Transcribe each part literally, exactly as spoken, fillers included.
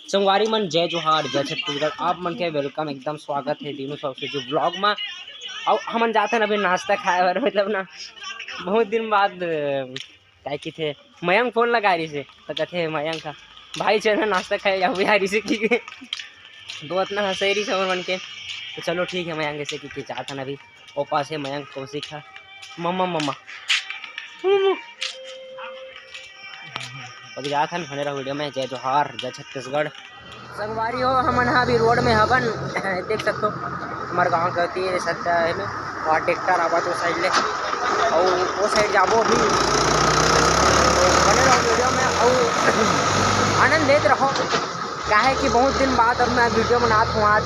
संगवारी मन, जय जोहार, जय छत्तीसगढ़। आप मन के welcome, एकदम स्वागत हे दीनू साहू से जो vlog में। अउ हमन जाथन अभी नाश्ता खाए बर, मतलब ना, बहुत दिन बाद, अ, काय किथे, मयंक फोन लगा रही से, तो कथे मयंक का, "भाई, चल ना, नाश्ता खाए जाओ यार," इसे कि दो इतना हंसे रही समर मन के। तो चलो ठीक है, मयंक ऐसे कि, कि जाथन अभी। ओपा से मयंक कौशिक है, मम्मा, मम्मा। अब जाथन, बने रहो वीडियो में। जय जोहार, जय छत्तीसगढ़। संगवारी हो, हमन ह अभी रोड में हवन। देख सकथो, हमर गांव के होती है सत्ता है में, वहाँ ट्रैक्टर आवत वो साइड ले, अउ वो साइड जाबो अभी। तो बने रहो वीडियो में, अउ आनंद लेत रहो, काहे कि बहुत दिन बाद अब मैं वीडियो बनात हूँ आज,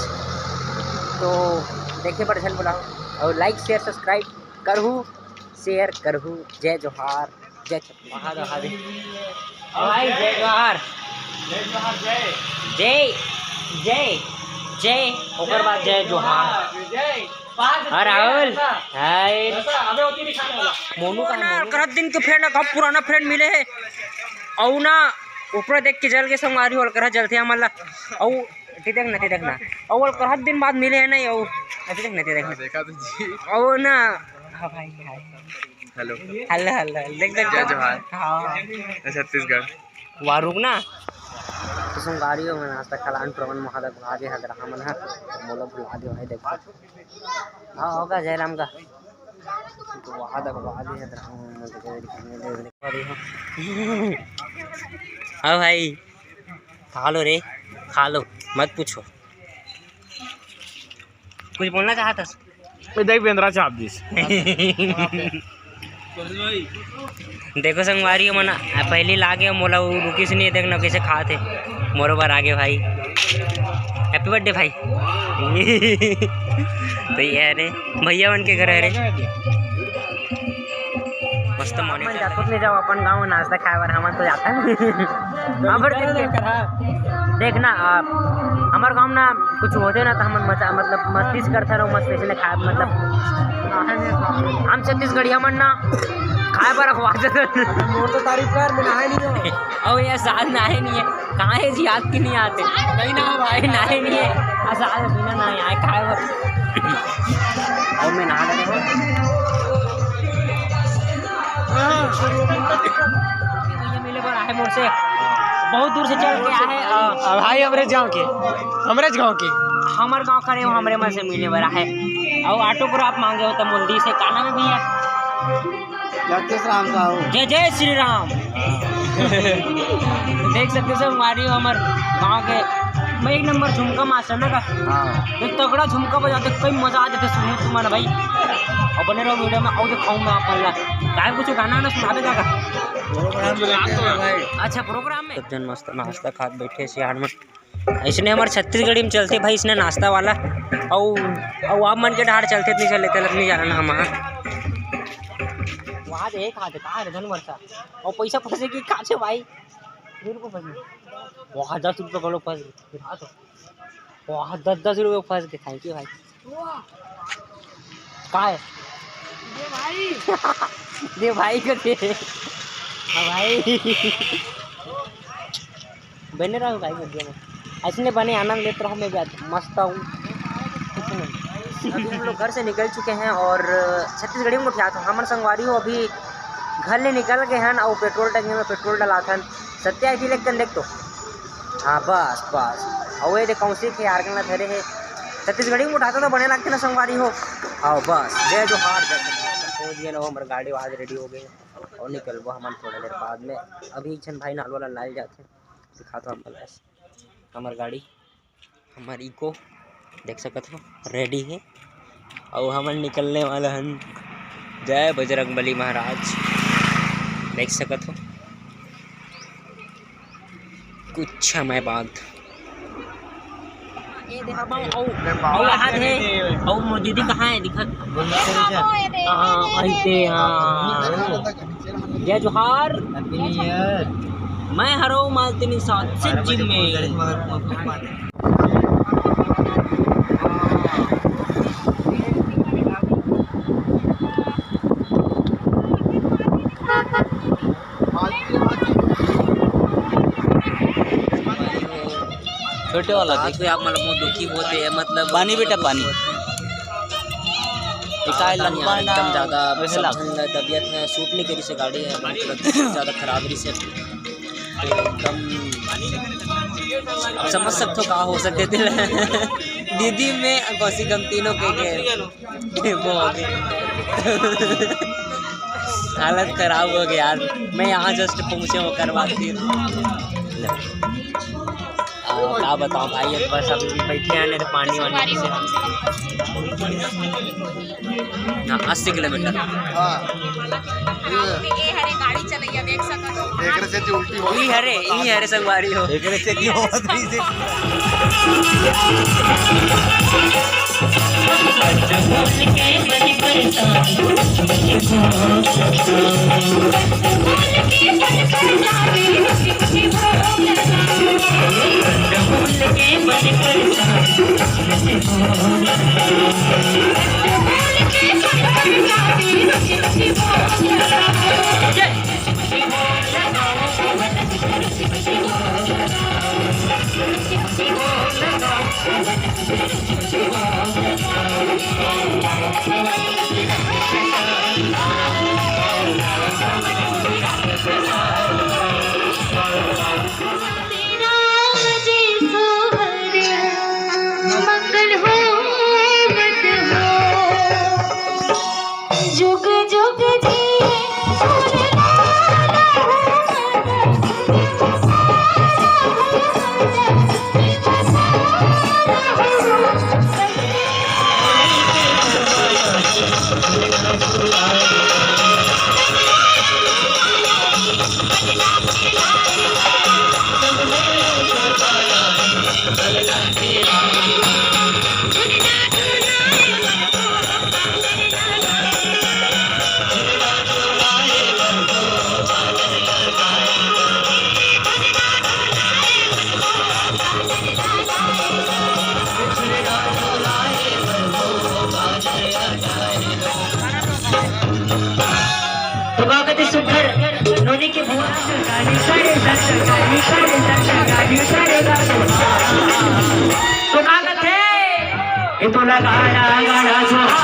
तो देखे बर झन भुलाओ, अउ like, share, subscribe करहू, share करहू। जय जोहार, जय छत्तीसगढ़। वहाँ दे, वहाँ दे। भाई, जय जोहार। जय जोहार, जय। जय, जय, जय, ओकर बाद जय जोहार। जय। हाँ, राहुल। हाय। अबे होती नहीं खाने वाला। मोनू का, मोनू। करत दिन के friend, अब पुराना friend मिले हे। अउ ना, ऊपर देख के जल के संगवारी हो, अलकरहा जलथे हमन ला। अउ, एती देख ना, एती देख ना। अउ अलकरहा दिन बाद मिले हे नहीं, अउ, एती देख ना, एती देख ना। देखा तो जी। अउ ना, हाँ भाई, हाय। Hello। Hello, hello, देख, देख, जय देख। जोहार। हाँ। छत्तीसगढ़। वाह, रुक ना। तो संगवारी हो, मैं नाश्ता खलान प्रवन महादेव आगे हदरा मन ह। मोला भुला दे भाई, देख। हाँ, होगा जयराम का। तो वहाँ तक आगे हदरा मन, हाँ भाई, खा लो रे, खा लो, मत पूछो। कुछ बोलना चाहत हस? ए, देख, बेंदरा चाप दिस। देखो संगवारी हो मन, आ, पहली लागे मोला, वो रुकिस नहीं, देख ना कैसे खात हे। मोरो बर आगे भाई, happy birthday भाई। तो ये है रे, भैया मन के घर है रे। मस्त monitor। अपन नहीं जाओ अपन गाँव नाश्ता खाए बर, हमन तो जाथन। हमर देख के, देख ना, आप, हमर गाँव ना कुछ होथे ना, तो हमन मजा, मतलब, मस्ती से करथन, अउ मस्त इसने खाए, मतलब, हम छत्तीसगढ़िया मन ना खाए बर अखवा जथन। मोर तो तारीफ कर, मैं नहाए नहीं हूँ। अउ ये साल नहाए नहीं है, कहाँ है जी, याद की नहीं आते? नहीं ना भाई, नहाए नहीं है, आ साल बिना नहाए आए खाए बर। अउ मैं नहा लगे हूँ। भैया मिले बर आहे मोर से, बहुत दूर से चल के आहे। अ, भाई हमरे गाँव के, हमरे गाँव के। हमर गाँव करे हो, हमरे मन से मिले बर आहे। अउ autograph मांगे हो तो मोल दी से, का नाम है भैया? जगदीश राम साहू। जय जय श्री राम। देख सकते हो संगवारी हो, हमर गाँव के मैं एक नंबर झुमका master ना का। हाँ। एक तगड़ा झुमका बजाते, कई मजा आ जाते सुनो तुम ना भाई। अउ बने रहो वीडियो में, अउ दिखाऊँ मैं आप मन ला। काय कुछ गाना ना सुनावे का? प्रोग्राम में बैठे हैं भाई। अच्छा, प्रोग्राम में। सब जन मस्त नाश्ता खात बैठे सियार में। इसने हमर छत्तीसगढ़ी में चलथे भाई, इसने नाश्ता वाला। अउ, अउ आप मन के डहार चलथे त नहीं चले, तेला नहीं जाना ना हम। वहाँ दे, खा दे, कहाँ रे धन वर्षा? अउ पैसा फंसे की काचे भाई? दो रुपये फंसे। वहाँ दस रुपये का लोग फंस गए। हाँ तो। वहाँ दस दस रुपये फंस गए, thank you भाई। का है? दे भाई। दे भाई को दे। हाँ भाई। बने रहो भाई वीडियो में, ऐसने बने आनंद लेत रहो, मैं भी आज मस्त हूँ। कुछ नहीं। अभी हम लोग घर से निकल चुके हैं और छत्तीसगढ़ी में उठिया था। हमन संगवारी हो अभी घर ले निकल गए हैं और पेट्रोल टंकी में पेट्रोल डलाथन। सत्या की लेकिन देख तो, हाँ बस बस। और ये देख कौन सी थे यार, कहना धरे है। छत्तीसगढ़ी में उठाता तो बने लगते ना संगवारी हो। हाँ बस, जय जोहार, जय छत्तीसगढ़। पहुँच गए ना, हमारे गाड़ी वहाँ रेडी हो गई और निकलबो हमन थोड़ा देर बाद में। अभी एक झन भाई नाल वाला लाल जाथे, दिखा तो हमन बस। हमर गाड़ी, हमर इको देख सकत हो, रेडी हे। अउ हमन निकलने वाला हन। जय बजरंगबली महाराज, देख सकत हो, कुछ समय बाद। ये देखा बम, अउ, अउ हाथ है, अउ मोर दीदी कहाँ है? दिखत। हाँ, वहीं पे, हाँ। जय जोहार। Happy New Year। मैं हरो मालतीनी साथ से जिम में। छोटे वाला आज देख। भी आप मतलब बहुत दुखी होते हैं, मतलब पानी बेटा, पानी। ये काय पता नहीं लंबा यार, एकदम ना, ज्यादा वैसे सब लाग। झन ला तबीयत है, सूट नहीं करी से गाड़ी है, मतलब ज्यादा खराब रही से। तो एकदम आप समझ सकते हो का हो सकते थे। दीदी, मैं, कौशिक, हम तीनों के गए। वो हो गए। हालत खराब हो गई यार। मैं यहाँ just पहुँचे हूँ, ओकर बाद फिर। आ, का बताऊँ भाई, अब बस अभी भी बैठे हैं, नहीं तो पानी वानी से। हाँ, अस्सी किलोमीटर। हाँ। ये हरे गाड़ी चलैया देख सकत हो। एकरे सेती उल्टी हो। ई हरे, ई हरे संगवारी हो। एकरे सेती हो, तो का कथे सुघर नोनी के बुआ। तो का कथे? ये तो लगा, लगा, लगा, जोहार।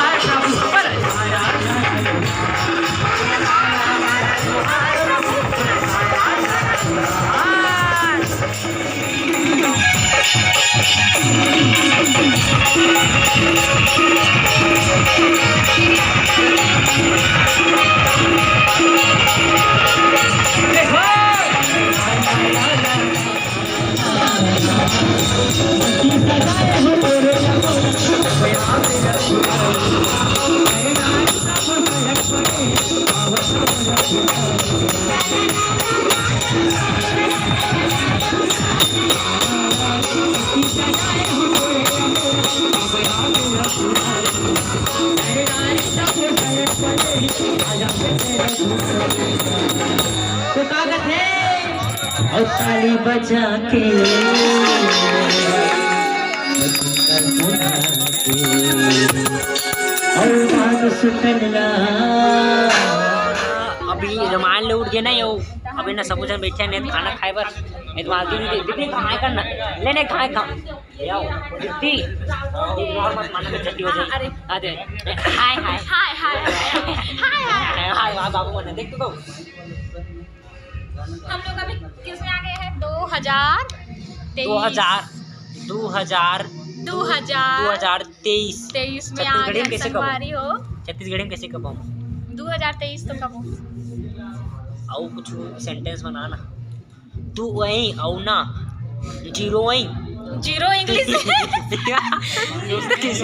तो का कथे? और ताली बजा के, और मानुष कन्या। अभी रामायण ले उठ गए ना यो, अभी ना सब जन बैठे हैं खाना खाए बर, नहीं तो मालकिन भी दीदी खाए करना, लेने खाए खा। ले आओ, दीदी। और मत माना तो छुट्टी हो जाए। अरे। आ दे। हाय, हाय। हाय, हाय। हाय, हाय। हाय, हाय, वाह, बाबू मने, देख तो। हम लोग अभी किस में आ गए हैं? दो हज़ार तेईस। दो हज़ार, दो हज़ार, दो हज़ार, दो हज़ार तेईस। तेईस में आ छत्तीसगढ़ी गए में कैसे कहो? संगवारी हो। छत्तीसगढ़ी में कैसे कहो? दो हज़ार तेईस तो कहो। आओ, कुछ sentence बनाना। दू वही अउ ना, zero वही। Zero English।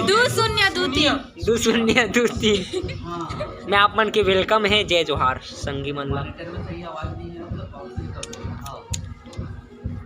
दू शून्य दू तीन। दू शून्य दू तीन। मैं आप मन के welcome है, जय जोहार, संगी मन ला।